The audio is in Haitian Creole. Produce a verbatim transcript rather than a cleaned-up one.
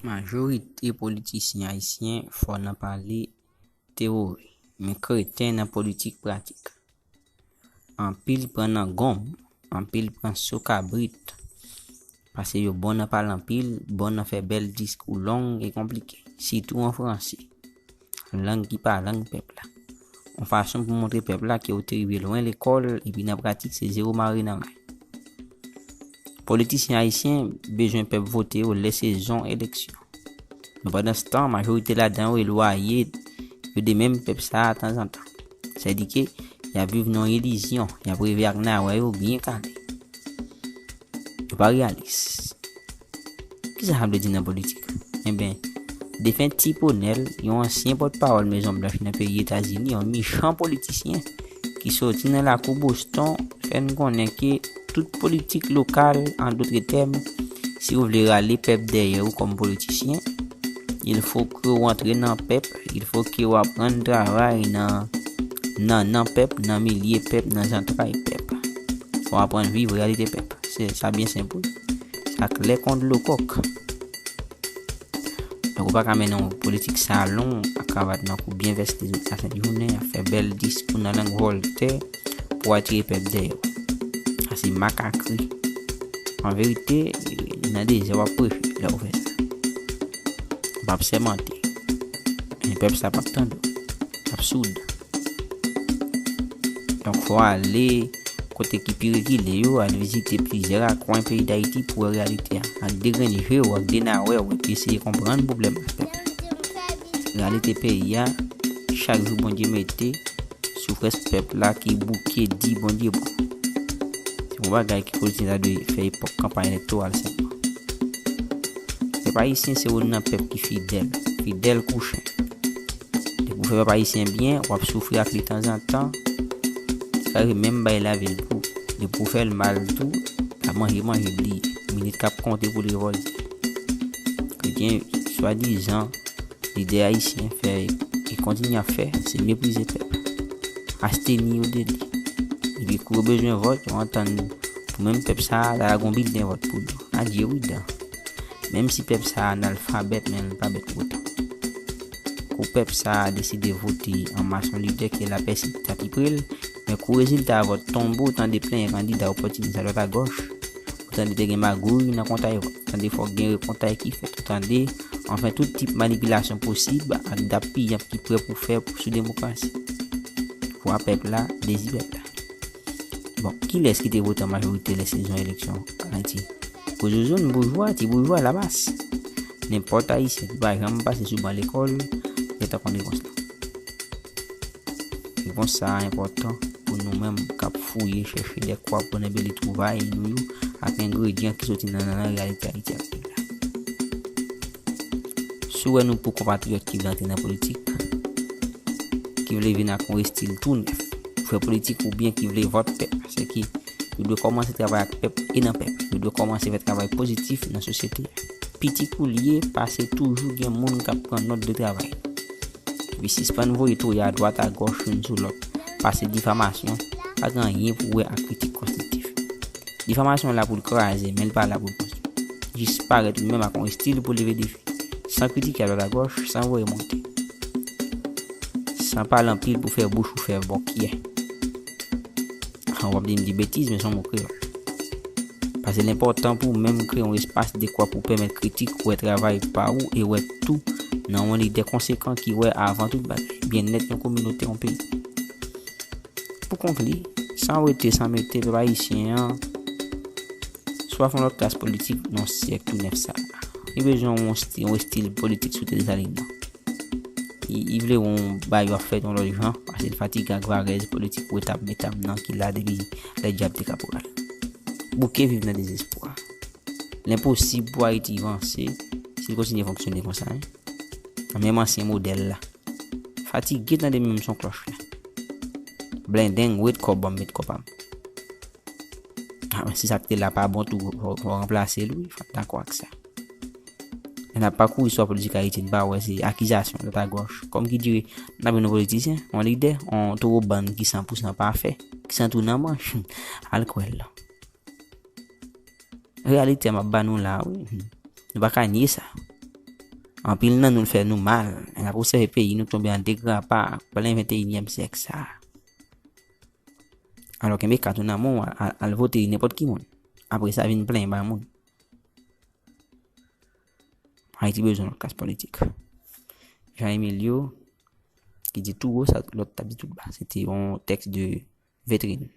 Majorite politisyen ayisyen fò nan pale teyori, men kreten nan politik pratik. Anpil pran nan gonm, anpil pran so kabrit, paske yo bon nan pale anpil, bon nan fè bèl diskou long e konplike, sitou an franse, lang ki pa lang pèp la. Yon fason pou montre pèp la ke w te rive lwen lekòl, epi nan pratik se zewo mare nan may. Politisyen ayisyen bezwen pèp vote yo lè sezon eleksyon. Men pandanstan, majorite ladan yo elwaye yo de menm pèp sa a tanzantan. Sèdike, y ap viv nan yon ilizyon, y ap reve ak nawè yo byen kale. Yo pa reyalis. Kisa sa vle di nan politik? Enben, defen Tip O'Neill, yon ansyen pòtpawòl Mezon Blanch nan peyi Etazini, yon michan politisyen ki soti nan lakou Boston, fè n konnen ke tout politik lokal, an dòt tèm, si w vle rale pèp dèyè w kòm politisyen, il faut que w antre nan pèp, il faut que w aprann travay nan, nan, nan pèp, nan milye pèp, nan zantray pèp. Fò w aprann viv reyalite pèp. Se, sa byen senp, wi. Sa klè kon dlo kòk. Donk, ou pa ka mennen yon politik salon ak kravat nan kou, byen vèste, zouti a sent jounen, ap fè bèl diskou nan lang Vòltè pou atire pèp dèyè w. Sa se makakri. An verite, nan dezè w ap preche lè w fè sa. W ap sèmante. Men pèp sa p ap tande w. L ap soud. Donk, fò w ale kote ki pi rekile yo, al vizite plizyè rakwen peyi Dayiti pou wè reyalite a. Ak de grenn je w, ak de nawè w, epi eseye konprann pwoblèm ak pèp la. Reyalite peyi a, chak jou Bondye mete, soufrans pèp la ki bouke di Bondye bon. Se yon bagay ki politisyen ta dwe fè epòk kanpay elektoral sèlman. Pèp ayisyen se youn nan pèp ki fidèl, fidèl kou chen. Depi w fè pèp ayisyen byen, w ap soufri ak li tanzantan. Li ka rive menm bay lavi l pou, depi w fè l mal tou, l ap manje, manje bliye. Minit k ap konte pou l revòlte. Kretyen, swadizan, lidè ayisyen fè e kontinye ap fè, se meprize pèp. Asteni yo de li. Epi kou yo bezwen vòt, yo antann pou menm pèp sa a, ta lage yon bilten vòt pou li. Adye wi dan. Menm si pèp sa a analfabèt, men l pa bèt pou otan. Kou pèp sa a deside vote an mas yon lidè ke lapèsi ta pi pre l, men kou rezilta vòt tonbe, w tande plenyen kandida opòtinis adwat agòch. Ou tande te gen magouy nan kontay vòt. Ou tande fòk gen rekontay ki fèt. Ou tande, anfen, tout tip manipilasyon posib ak dap piyanp ki prè pou fè sou demokrasi. Vwa pèp la, dezi pèp la. Bon, kilès ki te vote an majorite lè sezon eleksyon an Ayiti? Gwo zouzoun, boujwa, ti boujwa, lamas. Nenpòt ayisyen ki pa janm pase sou ban lekòl gentan konn repons la. Repons sa a enpòtan pou nou menm k ap fouye, chèche de kwa pou nenbele twouvaye nou yo ak engredyan ki soti nan, nan, nan reyalite Ayiti ak peyi la. Si w wè nou pou konpatriyòt ki vle antre nan politik, ki vle vin ak yon estil tou nèf pou fè politik oubyen ki vle vòt pèp, se ki yo dwe kòmanse travay ak pèp e nan pèp. Yo dwe kòmanse fè travay pozitif nan sosyete a. Piti kou l ye, pase toujou gen moun k ap pran nòt de travay nou. Epi sispann voye toya adwat agòch youn sou lòt, pase difamasyon, pa gen anyen pou wè ak kritik konstriktif. Difamasyon la pou l kraze, men l pa la pou l konstwi. Jis parèt ou menm ak yon estil pou leve defi, san kritike adwat agòch, san voye monte. San pale anpil pou fè bouch ou fè bòkyè. W ap di m di betiz, men se yon mo kreyòl. Paske l enpòtan pou w menm kreye yon espas dekwa pou pèmèt kritik wè travay pa ou e wè tou nan yon lidè konsekan ki wè avan tout bagay byennèt yon kominote, yon peyi. Pou konkli, san wete, san mete, pèp ayisyen an swaf yon lòt klas politik nan syèk tou nèf sa a. Li bezwen yon esti-, yon estil politik sou tè Desalin nan. Li, li vle yon bagay yo ap fè yon lòt jan, paske l fatige ak varèz politik wetap metap nan ki la depi lè dyab te kaporal. Bouke viv nan dezespwa. L enposib pou Ayiti vanse si l kontinye fonksyone konsa, wi. Nan menm ansyen modèl la. Fatige tande menm son klòch la. Blendeng, wet kò, ban m met kò pa m. A, men si sa k te la pa bon tou, fò, fò ranplase l, wi, fò n dakò ak sa. Men n ap pakouri istwa politik Ayiti, n pa wè se akizasyon dwat agòch. Kòm ki dire, n ap jwenn yon politisyen, yon lidè, yon towo bann ki san pou san pafè, ki san twou nan manch. Al kwè l. Reyalite a m ap ba nou la, wi. Nou pa ka nye sa. Anpil nan nou l fè nou mal. Nèg ap obsève peyi nou tonbe an degrapa, plen venteyinyèm syèk sa. Alò kenbe kat ou nan men w, al, al vote nenpòt ki moun. Apre sa vin plenyen ba moun. Ayiti bezwen lòt klas politik. Jean Emilio ki di tou wo sa lòt t ap di tou ba. Se te yon tèks de vetrin.